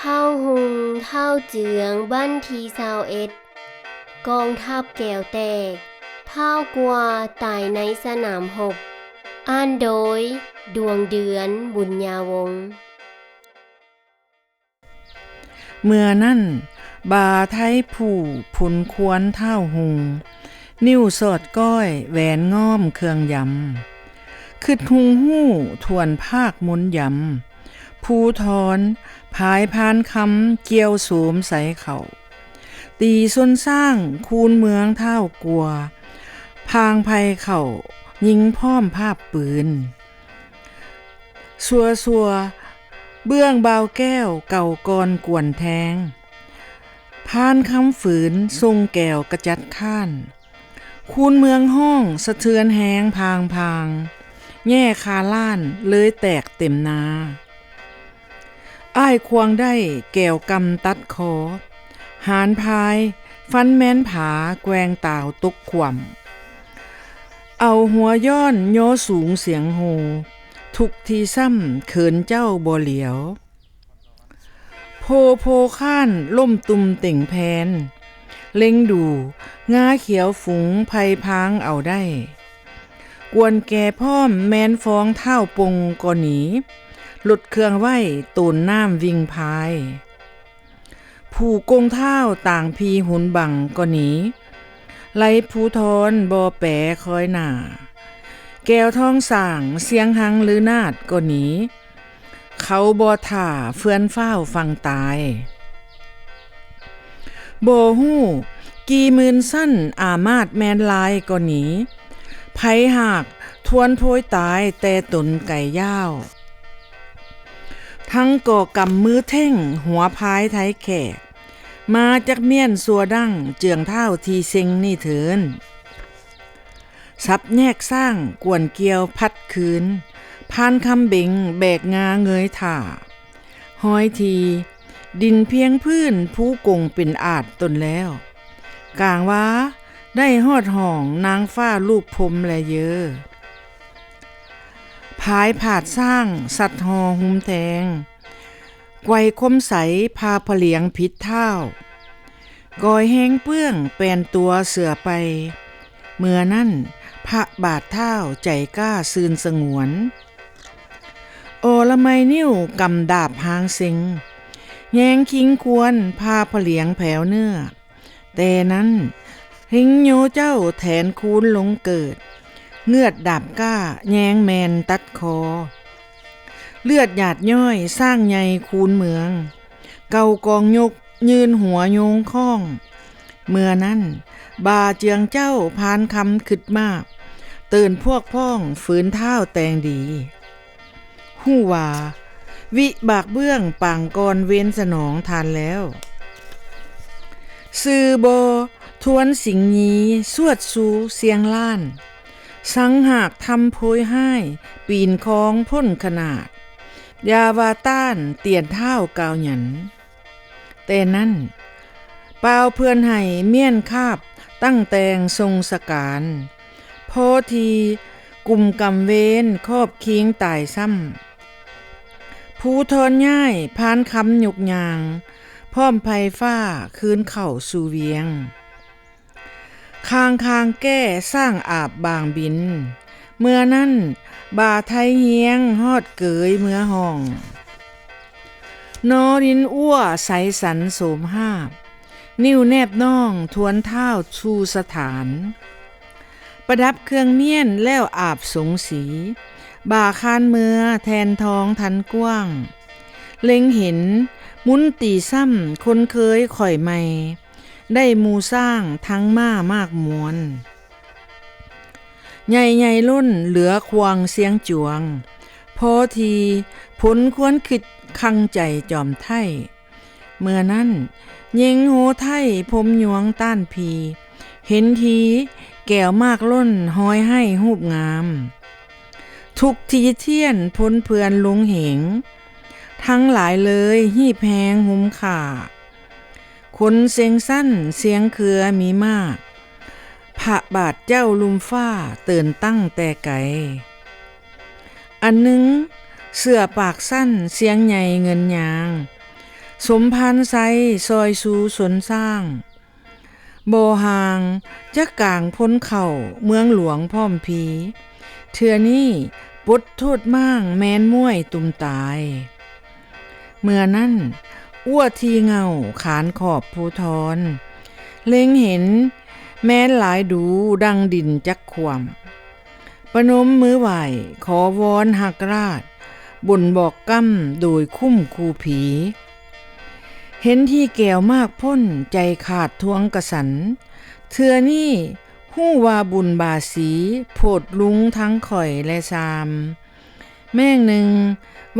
ທ້າວຮຸ່ງ ທ້າວເຈືອງ ບ້ານທີຊາວເອັດ ກອງທັບແກວແຕກ ທ້າວກົວຕາຍໃນສະໜາມຮົບ. ອ່ານໂດຍ ດວງເດືອນ ບຸນຍາວົງ. ເມື່ອນັ້ນ ບາໄທຜູ້ຜົນຄວນທ້າວຮຸ່ງ ນິ້ວສອດກ້ອຍແຫວນງອມເຄື່ອງຢຳ ຄຶດຮຸ່ງຮູ້ຖ້ວນພາກມົນຢຳ ພູທອນພາຍພານຄຳກ່ຽວໂສມໃສ່ເຂົ້າ ຕີຊົນຊ້າງຄູນເມືອງທ້າວກົວ ພາງໄພເຂົ້າຍິງພ້ອມພາບປືນ ຊົ່ວໆ ເບື້ອງບ່າວແກ້ວເກົ່າກ່ອນກວນແທງ ພານຄຳຝືນຊົງແກວກະຈັດຄ້ານ ຄູນເມືອງຮ້ອງສະເທືອນແຮງພາງໆ ແຍ່ຄາລ້ານເລີຍແຕກເຕັມນາ ອ້າຍຄວາງໄດ້ແກວກຳຕັດຄໍ ຫານພາຍຟັນແມ່ນຜາແກວ່ງຕາວຕົກຂວ້ຳ ເອົາຫົວຍ້ອນຍໍສູງສຽງໂຫ່ ທຸກທີ່ຊ້ຳເຂີນເຈົ້າບໍ່ຫຼຽວ ໂພໂພຄ້ານລົ້ມຕຸ່ມເຕັງແຜ່ນ ເລັງດູງາຂຽວຝູງໄພພາງເອົາໄດ້ ກວນແກ່ພ້ອມແມ່ນຟອງທ້າວປົງກໍໜີ ລົດເຄື່ອງໄວ້ໂຕນນ້ຳວິ່ງພາຍ ຜູ້ກົງທ້າວຕ່າງພີຮຸນບັງກໍໜີ ໄລ່ພູທອນບໍ່ແປຄອຍໜ້າ ແກ້ວທອງສ້າງ ຊຽງຮັງລືນາດກໍໜີ ເຂົາບໍ່ຖ້າເຟືອນຟ້າວຝັ່ງຕາຍ ບໍ່ຮູ້ກີ່ໝື່ນຊັ້ນອາມາດແມ່ນລາຍກໍໜີ ໄພຫາກທວນໂພຍຕາຍແຕ່ຕົນໄກຍາວ ທັງກໍກຳມືເທ່ງຫົວພາຍໄທແຂກ ມາຈັກມ້ຽນຊົ່ວດັ້ງເຈືອງທ້າວທີ່ເຊັງນີ້ເທີນ ສັບແຍກຊ້າງກວນກ່ຽວພັດຄືນ ພານຄຳເບັງແບກງາເງີຍຖ້າ ຮອຍທີ່ດິນພຽງພື້ນພູກົງເປັນອາດຕົນແລ້ວ ກາງວ່າໄດ້ຮອດຫ້ອງນາງຟ້າລູກພົມແລເຢີ ພາຍຜາດຊ້າງສັດຫໍ່ຮຸມແທງ ໄກວຄົມໃສພາພະຫຼຽງຜິດທ້າວ ກອຍແຮງເປື້ອງແປນຕົວເສືອໄປ ເມື່ອນັ້ນພະບາດທ້າວໃຈກ້າຊື່ນສະຫງວນ ອໍລະໄມນິ້ວກຳດາບຫາງເຊັງ ແຍງຄິງຄວນພາພະຫຼຽງແຜວເນື້ອ ແຕ່ນັ້ນຮິງໂຍເຈົ້າແທນຄູນລົງເກີດ ເງືອດດາບກ້າແຍງແມ່ນຕັດຄໍ ເລືອດຫຍາດຍ້ອຍຊ້າງໃຫຍ່ຄູນເມືອງ ເກົາກອງຍົກຍື່ນຫົວໂຍງຄ້ອງ ເມື່ອນັ້ນບາເຈືອງເຈົ້າພານຄຳຄຶດມາກ ເຕີນພວກພ້ອງຝືນທ້າວແຕງດີ ຮູ້ວ່າວິບາກເບື້ອງປາງກ່ອນເວນສະໜອງທ່ານແລ້ວ ຊື່ບໍ່ທວນສິງຢີ ຊວດຊູສຽງລ້ານ ສັງຫາກທຳໂພຍຮ້າຍ ປີນຄອງພົ້ນຂະໜາດ ຢ່າວ່າຕ້ານຕຽນທ້າວກ່າວຫຍັນ ແຕ່ນັ້ນ ປາວເພື່ອນໃຫ້ມ້ຽນຄາບຕັ້ງແຕ່ງຊົງສະການ ພໍທີ່ກຸ່ມກຳເວນຄອບຄີງຕາຍຊ້ຳ ພູທອນຍ້າຍພານຄຳຍົກຍາງ ພ້ອມໄພຟ້າຄືນເຂົ້າສູ່ວຽງ ຂ້າງຄາງແກ້ຊ້າງອາບບາງບິນ ເມື່ອນັ້ນບາໄທຮຽງຮອດເກີຍເມືອຫ້ອງ ນໍລິນອ້ວໃສສັນໂສມຫາບ ນິ້ວແນບນ້ອງທວນທ້າວສູ່ສະຖານ ປະດັບເຄື່ອງມ້ຽນແລ້ວອາບສົງສີ ບາຄານເມືອແທນທອງທັນກວ້າງ ເລັງເຫັນມຸນຕີຊ້ຳຄົນເຄີຍຂ້ອຍໃໝ່ ໄດ້ໝູ່ຊ້າງທັງມ້າມາກມວນ ໃຫຍ່ໆລົ້ນເຫຼືອຂວາງຊຽງຈວງ ພໍທີ່ຜົນຄວນຄິດຄັງໃຈຈອມໄທ ເມື່ອນັ້ນຍິງໂຮໄທພົມຍວງຕ້ານພີ ເຫັນທີແກ້ວມາກລົ້ນຮອຍໄຫ້ຮູບງາມ ທຸກທີທຽນພົນເພື່ອນລຸງເຫງ ທັງຫຼາຍເລີຍຮີບແຮງຮຸມຂ້າ ຄົນເຊັງຊັ້ນຊຽງເຄືອມີມາກ ພະບາດເຈົ້າລຸ່ມຟ້າເຕີນຕັ້ງແຕ່ໄກ ອັນໜຶ່ງເສືອປາກສັ້ນຊຽງໃຫຍ່ເງິນຍາງ ສົມພານໄຊ ຊອຍຊູຊົນຊ້າງ ບໍ່ຫ່າງຈາກກາງພົນເຂົ້າເມືອງຫຼວງພ້ອມພີ ເທື່ອນີ້ປົດໂທດມ້າງແມ່ນມ້ວຍຕຸ່ມຕາຍ. ເມື່ອນັ້ນ ອ້ວທີ່ເຫງົ້າຂານຂອບພູທອນ ເລັງເຫັນແມ່ນຫຼາຍດູດັ່ງດິນຈັກຂວ້ຳ ປະນົມມືໄຫວ້ຂໍວອນຮັກລາດ ບົນບອກກ້ຳໂດຍຄຸ້ມຄູຜີ. ເຫັນທີ່ແກ້ວມາກພົ້ນໃຈຂາດທວງກະສັນ ເທື່ອນີ້ຮູ້ວ່າບຸນບາສີໂພດລຸງທັງຂ້ອຍແລະຊາມ. ແມ່ງໜຶ່ງ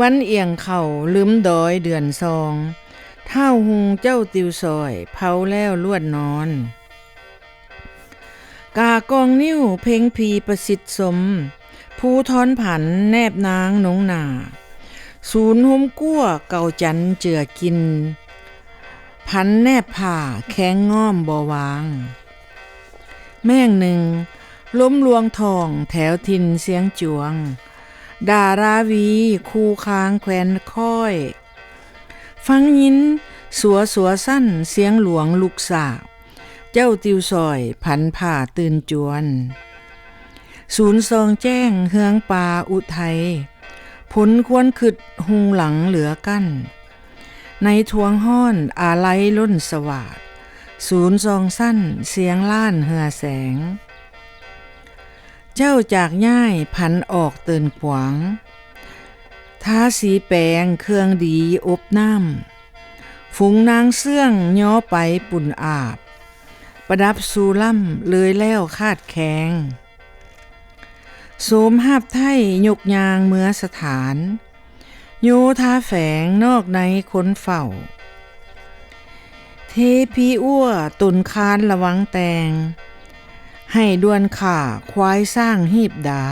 ວັນອຽງເຂົ້າລືມດອຍເດືອນຊອງ ທ້າວຮຸ່ງເຈົ້າຕິວສອຍເຜົາແລ້ວລວດນອນ. ກາກອງນິ້ວເພັງພີປະສິດຊົມ ພູທອນຜັນແນບນາງນົງໜ້າ ສູນໂຮມກົວເກົາຈັນເຈືອກິນ ຜັນແນບຜ້າແຂງງອມບໍ່ວາງ. ແມ່ງໜຶ່ງ ລົມລວງທອງແຖວຖິ່ນຊຽງຈວງ ດາລາວີຄູ່ຄາງແຂວນຄ້ອຍ ຟັງຍິນສັວສັວສັ້ນສຽງຫຼວງລຸກສາກ ເຈົ້າຕິວສອຍຜັນຜ້າຕື່ນຈວນ ສູນສ່ອງແຈ້ງເຮືອງປ່າອຸໄທ ຜົນຄວນຄຶດຮຸງຫຼັງເຫຼືອກັ້ນ ໃນທວງຮ້ອນອາໄລລົ້ນສະຫວາດ ສູນສ່ອງສັ້ນສຽງລ້ານເຮືອແສງ. ເຈົ້າຈາກຍ້າຍຜັນອອກເຕີນຂວາງ ທາສີແປງເຄື່ອງດີອົບນ້ຳ ຝູງນາງເຊື່ອງຍໍໄປປຸ້ນອາບ ປະດັບຊູລ້ຳເລີຍແລ້ວຄາດແຄງ ໂສມຮາບໄທຍົກຍ່າງເມືອສະຖານ ໂຍທາແຝງນອກໃນຄົນເຝົ້າ ເທພີອ້ວຕົນຄານລະວັງແຕ່ງ ໃຫ້ດ່ວນຂ້າຄວາຍຊ້າງຮີບດາ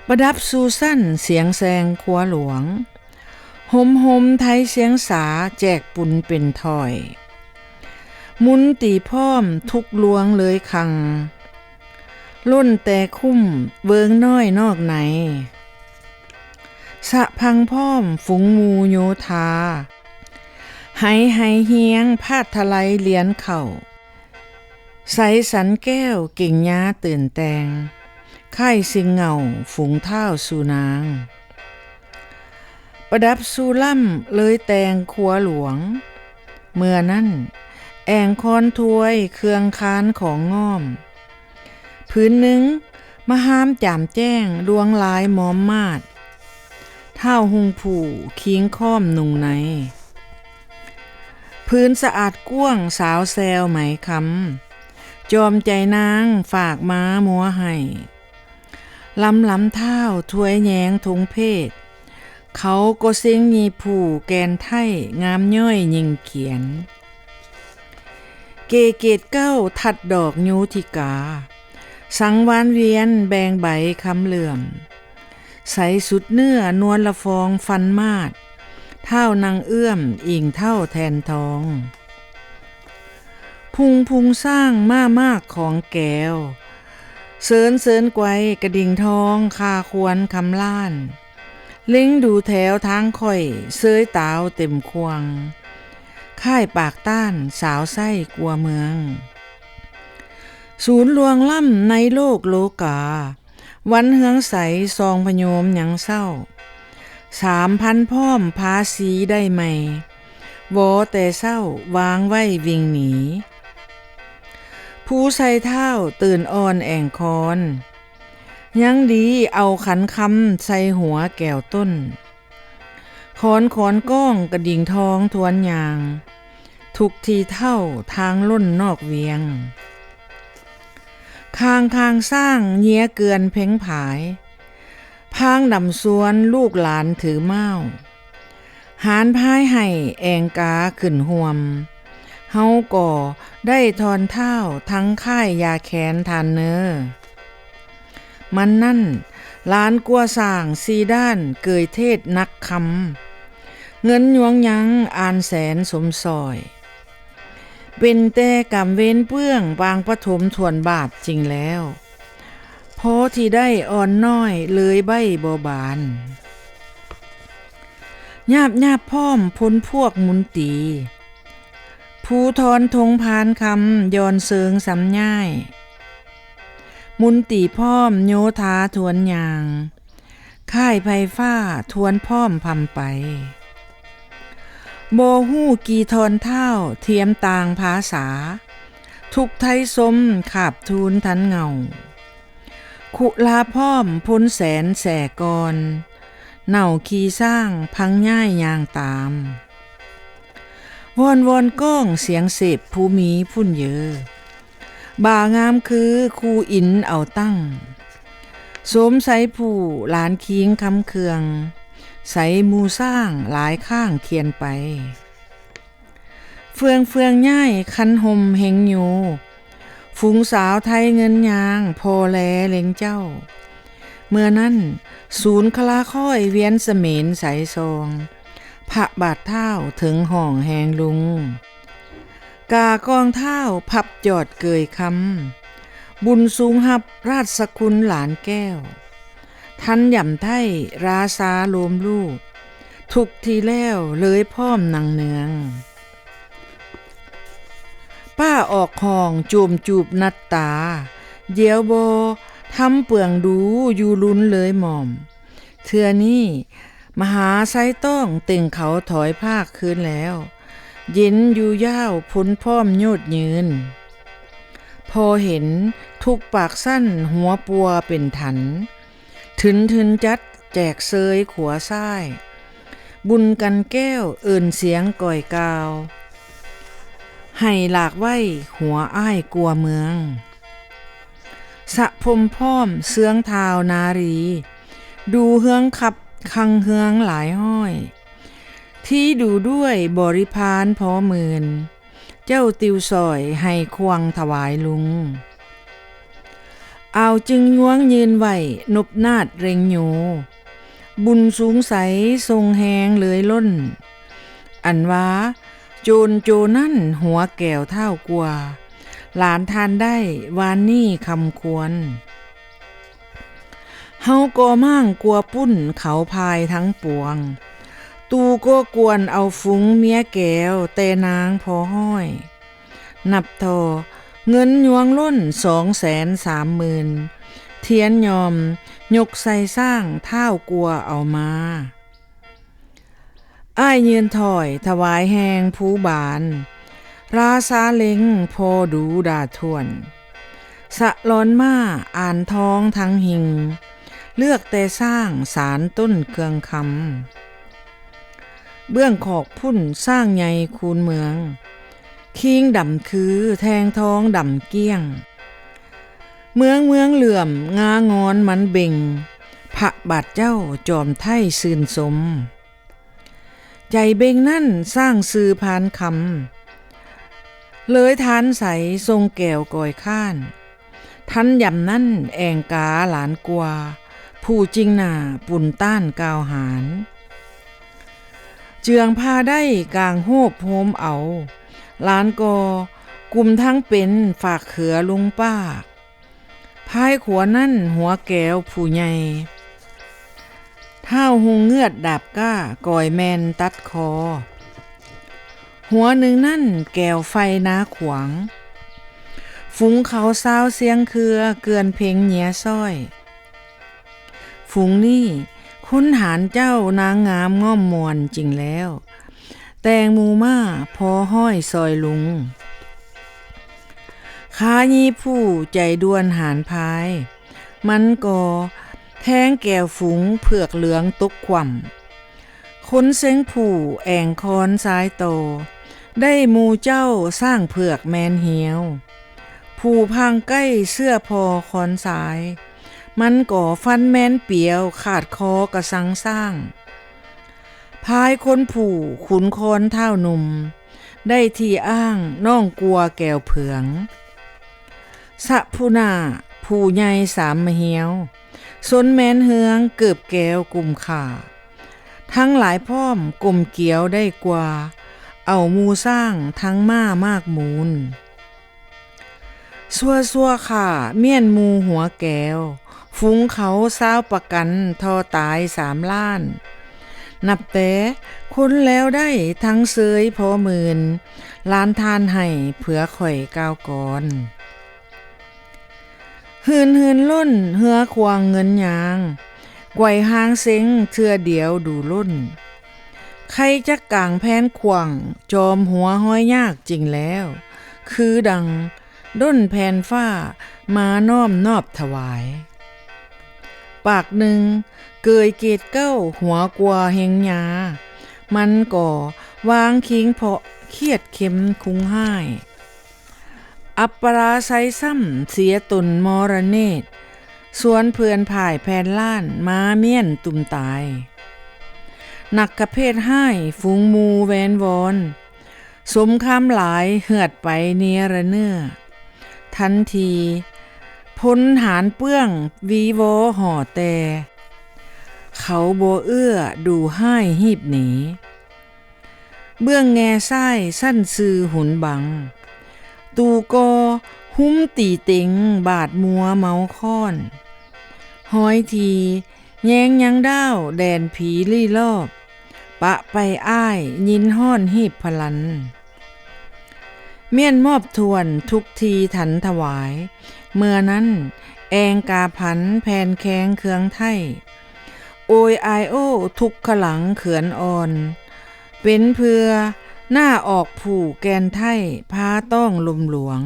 ປະດັບຊູຊັ້ນສຽງແຊງຄົວຫຼວງ ໂຮມໆໄທຊຽງສາແຈກປຸນເປັນຖ້ອຍ ໝຸນຕີພ້ອມທຸກລວງເລີຍຄັງ ລົ້ນແຕ່ຄຸ້ມເວີງນ້ອຍນອກໃນ ສະພັງພ້ອມຝູງໝູ່ໂຍທາ ໄຫໄຫຮຽງພາດທະໄລລຽນເຂົ້າ ໃສສັນແກ້ວເກັ່ງຍາຕື່ນແຕ່ງ ຄ້າຍສິ່ງເຫງົ້າຝູງທ້າວສູ່ນາງ ປະດັບຊູລ້ຳເລີຍແຕ່ງຄົວຫຼວງ ເມື່ອນັ້ນແອ່ງຄອນຖ້ວຍເຄື່ອງຄານຂອງງອມ ຜືນໜຶ່ງມະຫາມຈາມແຈ້ງລວງລາຍມອມມາດ ທ້າວຮຸ່ງຜູ້ຄີງຄ້ອມນຸ່ງໃນ ຜືນສະອາດກວ້າງສາວແຊວໄໝຄຳ ຈອມໃຈນາງຝາກມາມົວໃຫ້ ລຳລຳທ້າວຖ້ວຍແຍງທົງເພດ ເຂົາກໍເສັງຍີ່ຜູ້ແກ່ນໄທງາມຍ້ອຍຍິ່ງຂຽນ ເກເກດເກົ້າທັດດອກໂຍທິກາ ສັງວານວຽນແບ່ງໃບຄຳເຫຼື່ອມ ໃສສຸດເນື້ອນວນລະຟອງຟັນມາດ ທ້າວນັ່ງເອື້ອມອີງເທົ້າແທນທອງ ພຸງພຸງຊ້າງມ້າມາກຂອງແກ້ວ ເສີນເສີນໄກວກະດິ່ງທອງຄາຄວນຄຳລ້ານ ເລັງດູແຖວທາງຂ້ອຍເຊີຍຕາວເຕັມຂວ້າງ ຄ້າຍປາກຕ້ານສາວໄຊກົວເມືອງ ສູນລວງລ້ຳໃນໂລກໂລກາ ວັນເຮືອງໃສຊອງພະໂຍມຍັງເຊົ້າ ສາມພັນພ້ອມພາສີໄດ້ໃໝ່ ວໍແຕ່ເຊົ້າວາງໄວ້ວິ່ງໜີ ພູໄຊທ້າວຕື່ນອ່ອນແອ່ງຄອນ ຍັງດີເອົາຂັນຄຳໃສ່ຫົວແກ້ວຕົ້ນ ຂອນຂອນກ້ອງກະດິ່ງທອງທວນຍ່າງ ທຸກທີ່ເທົ່າທາງລົ້ນນອກວຽງ ຂ້າງຄາງຊ້າງເຍຍເກືອນເພັງຜາຍ ພາງດຳຊວນລູກຫຼານຖືມ້າວ ຫານພາຍໃຫ້ແອງກາຂຶ້ນຮ່ວມ ເຮົາກໍໄດ້ທ່ອນທ້າວທັງຄ້າຍຢາແຂນທ່ານເນີ ມັນນັ້ນ ຫຼານກົວສ້າງສີ່ດ້ານເກີຍເທດໜັກຄຳ ເງິນຍວງຍັງອ່ານແສນສົມສອຍ ເປັນແຕ່ກຳເວນເປື້ອງປາງປະຖົມຖ້ວນບາບຈິງແລ້ວ ພໍທີ່ໄດ້ອ່ອນນ້ອຍເລີຍໃບບໍ່ບານ ຍາບຍາບພ້ອມພົນພວກມຸນຕີ ພູທອນທົງພານຄຳ ຍ້ອນເຊີງຊຳຍ້າຍ ມຸນຕີພ້ອມໂຍທາທວນຍ່າງ ຄ້າຍໄພຟ້າທວນພ້ອມພຳໄປ ບໍ່ຮູ້ກີ່ທອນທ້າວທຽມຕ່າງພາສາ ທຸກໄທຊົມຂາບທູນທັນເຫງົາ ຄຸລາພ້ອມພົນແສນແສກອນ ເນົ່າຂີ່ຊ້າງພັງຍ້າຍຍ່າງຕາມ ວອນວອນກ້ອງສຽງເສບພູມີພຸ້ນເຍີ ບ່າງາມຄືຄູ່ອິນເອົາຕັ້ງ ໂສມໃສຜູ້ຫຼານຄີງຄຳເຄື່ອງ ໃສໝູ່ຊ້າງຫຼາຍຂ້າງຄຽນໄປ ເຟືອງເຟືອງຍ້າຍຄັນຮົ່ມເຮັງໂຍ ຝູງສາວໄທເງິນຍາງພໍ່ແລເລັງເຈົ້າ ເມື່ອນັ້ນສູນຄະລາຄ້ອຍວຽນສະເໝນໃສຊອງ ພະບາດທ້າວເຖິງຫ້ອງແຮງລຸງ ກາກອງທ້າວພັບຈອດເກີຍຄຳ ບຸນສູງຮັບລາຊະຄຸນຫຼານແກ້ວ ທັນຢຳໄທລາຊາໂລມລູກ ທຸກທີ່ແລ້ວເລີຍພ້ອມນັ່ງເໜືອງ ປ້າອອກຫ້ອງໂຈມຈູບນັດຕາ ດຽວບໍ່ທຳເປືອງດູຢູ່ລຸນເລີຍໝອມ ເທື່ອນີ້ມະຫາໄຊຕ້ອງເຕັງເຂົາຖອຍພາກຄືນແລ້ວ ເຢັນຢູ່ຍາວພົນພ້ອມໂຍດຍືນ ພໍເຫັນທຸກປາກຊັ້ນຫົວປົວເປັນຖັນ ທຶນທຶນຈັດແຈກເຊີຍຂົວຊ້າຍ ບຸນກັນແກ້ວເອີ້ນສຽງກ່ອຍກ່າວ ໃຫ້ຫຼາກໄວ້ຫົວອ້າຍກົວເມືອງ ສະພົມພ້ອມເຊື່ອງທ້າວນາຣີ ດູເຮືອງຂັບຄັງເຮືອງຫຼາຍຮ້ອຍ ທີ່ດູດ້ວຍບໍລິພານພໍໝື່ນ ເຈົ້າຕິວສອຍໃຫ້ຄວັງຖວາຍລຸງ ອາວຈຶ່ງຍວງຍືນໄຫວ້ນົບນາດເລັງໂຍ ບຸນສູງໃສຊົງແຮງເລີຍລົ້ນ ອັນວ່າໂຈນໂຈນັ້ນຫົວແກ້ວທ້າວກວ່າ ຫຼານທ່ານໄດ້ວານນີ້ຄຳຄວນ ເຮົາກໍມ້າງກວ່າປຸ້ນເຂົາພາຍທັງປວງ ຕູກໍກວນເອົາຝູງເມຍແກ້ວແຕ່ນາງພໍຮ້ອຍ ນັບທໍ່ເງິນຍວງລົ້ນສອງແສນສາມໝື່ນ ທຽນຍອມຍົກໃສ່ຊ້າງທ້າວກວ່າເອົາມາ ອ້າຍຍືນຖອຍຖວາຍແຮງພູບານ ລາຊາເລັງພໍດູດາຖ້ວນ ສະຫຼອນມ້າອານທອງທັງຫິງ ເລືອກແຕ່ຊ້າງສານຕົ້ນເຄື່ອງຄຳ ເບື້ອງຂອກພຸ້ນຊ້າງໃຫຍ່ຄູນເມືອງ ຄີງດຳຄືແທງທອງດຳກ້ຽງ ເມືອງເມືອງເຫຼື້ອມງາງອນມັນເບັ່ງ ພະບາດເຈົ້າຈອມໄທຊື່ນຊົມ ໃຈເບັ່ງນັ້ນຊ້າງຊື່ພານຄຳ ເລີຍທານໃສຊົງແກ້ວກອຍຄ້ານ ທັນຢຳນັ້ນແອງກາຫຼານກວ່າ ຜູ້ຈິງໜ້າປຸນຕ້ານກ່າວຫານ ເຈືອງພາໄດ້ກາງໂຮບໂຮມເອົາ ຫຼານກໍກຸມທັງເປັນຝາກເຂືອລຸງປ້າ ພາຍຂວານັ້ນຫົວແກ້ວຜູ້ໃຫຍ່ ທ້າວຮຸ່ງເງືອດດາບກ້າກອຍແມ່ນຕັດຄໍ ຫົວໜຶ່ງນັ້ນແກ້ວໄຟນາຂວາງ ຝູງເຂົາຊາວຊຽງເຄືອເກື່ອນເພັງເຍຍຊ້ອຍ ຝູງນີ້ຄຸນຫານເຈົ້ານາງງາມງ່ອມມ່ວນຈິງແລ້ວ ແຕ່ງໝູ່ມ້າພໍຮ້ອຍຊອຍລຸງ ຂາຢີຜູ້ໃຈດ່ວນຫານພາຍ ມັນກໍແທງແກ້ວຝູງເຜືອກເຫຼືອງຕົກຂວ້ຳ ຄົນເສັງຜູ້ແອງຄອນຊາຍໂຕ ໄດ້ໝູ່ເຈົ້າຊ້າງເຜືອກແມ່ນຮຽວ ຜູ້ພາງໃກ້ເຊື່ອພໍ່ຄອນຊາຍ ມັນກໍຟັນແມ່ນປຽວຂາດຄໍກະສັງຊ້າງ ພາຍຄົນຜູ້ຂຸນຄອນທ້າວໜຸ່ມ ໄດ້ທີ່ອ້າງນ້ອງກົວແກ້ວເຜືອງ ສະພູນາຜູ້ໃຫຍ່ສາມມະຮຽວ ຊົນແມ່ນເຮືອງເກີບແກ້ວກຸມຂ້າ ທັງຫຼາຍພ້ອມກົມກຽວໄດ້ກວ່າ ເອົາໝູ່ຊ້າງທັງມ້າມາກມູນ ຊົ່ວຊົ່ວຂ້າມ້ຽນໝູ່ຫົວແກ້ວ ຝູງເຂົາຊາວປະກັນທໍ່ຕາຍສາມລ້ານ ນັບແຕ່ຄົນແລ້ວໄດ້ທັງເຊີຍພໍໝື່ນ ລ້ານທ່ານໃຫ້ເຜື່ອຂ້ອຍກ່າວກ່ອນ. ຮືນຮືນລົ້ນເຮືອຂວາງເງິນຍາງ ໄກວຫາງເຊັງເທື່ອດຽວດູລົ້ນ ໃຄຈັກກາງແຜ່ນຂວ້າງ ຈອມຫົວຫ້ອຍຍາກຈິງແລ້ວ ຄືດັ່ງດົ້ນແຜ່ນຟ້າມານ້ອມນອບຖວາຍ. ປາກໜຶ່ງເກີຍເກດເກົ້າຫົວກວ່າເຮັງຍາ ມັນກໍວາງຄິງເພາະຄຽດເຂັມຄຸງຮ້າຍ ອັບປະລາໄຊຊ້ຳເສຍຕົນມໍລະເນດ ຊວນເພື່ອນພ່າຍແຜ່ນລ້ານມາມ້ຽນຕຸ່ມຕາຍ. ນັກກະເພດຮ້າຍຝູງໝູ່ແວນວອນ ສົມຄຳຫຼາຍເຫືອດໄປເນຍລະເນືອ ທັນທີພົນຫານເປື້ອງວີວໍຫໍ່ແຕ່ ເຂົາບໍ່ເອື້ອດູຮ້າຍຮີບໜີ ເບື້ອງແງ່ຊ້າຍຊັ້ນຊື່ຫຸນບັງ ຕູກໍຮຸມຕີເຕັງບາດມົວເມົາຄ້ອນ ຮອຍທີແຍງຍັງດ້າວແດນຜີລີ້ລອບ ປະໄປອ້າຍຍິນຮ້ອນຮີບພະລັນ ມ້ຽນມອບຖ້ວນທຸກທີ່ທັນຖວາຍ ເມື່ອນັ້ນແອງກາພັນແຜ່ນແຄງເຄື່ອງໄທ້ ໂອຍອາຍໂອ້ທຸກຂະຫຼັງເຂືອນອ່ອນ ເປັນເພື່ອໜ້າອອກຜູ້ແກ່ນໄທ້ພາຕ້ອງລົມຫຼວງ